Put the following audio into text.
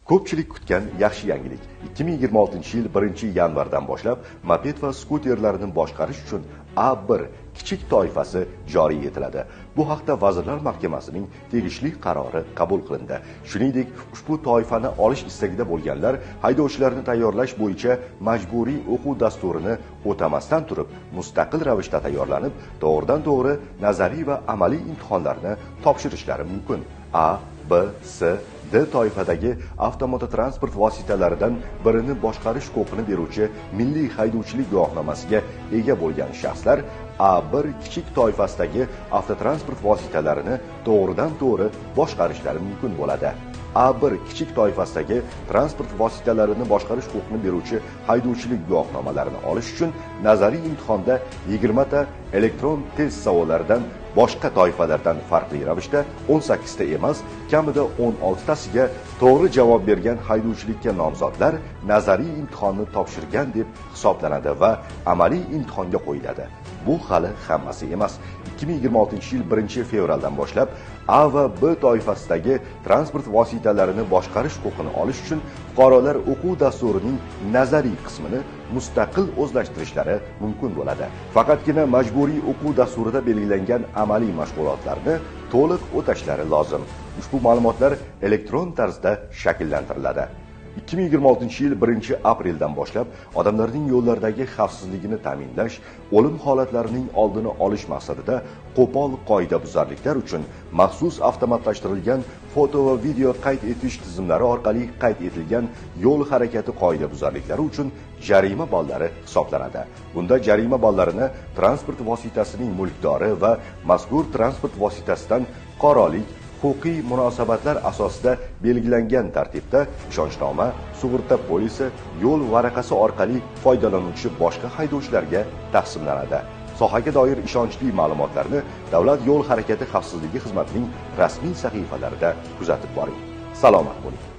Ko'pchilik kutgan yaxshi yangilik. 2026-yil 1-yanvardan boshlab moped va skuterlarni boshqarish uchun A1 kichik toifasi joriy etiladi. Bu haqda Vazirlar Mahkamasining tegishli qarori qabul qilindi. Shuningdek, ushbu toifani olish istagida bo'lganlar haydovchilarni tayyorlash bo'yicha majburiy o'quv dasturini o'tamasdan turib, mustaqil ravishda tayyorlanib, to'g'ridan-to'g'ri nazariy va amaliy imtihonlarni topshirishlari mumkin. A, B, C, D toifadagi avtomototransport vositalaridan birini boshqarish huquqini beruvchi milliy haydovchilik guvohnomasiga ega bo'lgan shaxslar A1 kichik toifasidagi avtotransport vositalarini to'g'ridan-to'g'ri boshqarishlari mumkin bo'ladi. A1 kichik toifasidagi transport vositalarini boshqarish huquqini beruvchi haydovchilik guvohnomalarini olish uchun nazariy imtihonda 20 ta elektron test savollaridan boshqa toifalardan farqli ravishda 18 ta emas, kamida 16 tasiga to'g'ri javob bergan haydovchilikka nomzodlar nazariy imtihonni topshirgan deb hisoblanadi va amaliy imtihonga qo'yiladi. Bu hali hammasi emas. 2026-yil 1-fevraldan boshlab A va B toifasidagi transport vositalarini boshqarish huquqini olish uchun fuqarolar o'quv dasturining nazariy qismini mustaqil o'zlashtirishlari mumkin bo'ladi. Faqatgina majburiy o'quv dasturida belgilangan amaliy mashg'ulotlarni to'liq o'tashlari lozim. Ushbu ma'lumotlar elektron tarzda shakllantiriladi. 2026-yil 1-apreldan boshlab odamlarning yo'llardagi xavfsizligini ta'minlash, o'lim holatlarining oldini olish maqsadida qo'pol qoidabuzarliklar uchun maxsus avtomatlashtirilgan foto va video qayd etish tizimlari orqali qayd etilgan yo'l harakati qoidabuzarliklari uchun jarima ballari hisoblanadi. Bunda jarima ballarini transport vositasining mulkdori va mazkur transport vositasidan fuqarolik huquqiy munosabatlar asosida belgilangan tartibda ishonchnoma, sug'urta polisi, yo'l varaqasi orqali foydalanuvchi boshqa haydovchilarga taqsimlanadi. Sohaga doir ishonchli ma'lumotlarni Davlat yo'l harakati xavfsizligi xizmatining rasmiy sahifalarida kuzatib boring. Salomat bo'ling.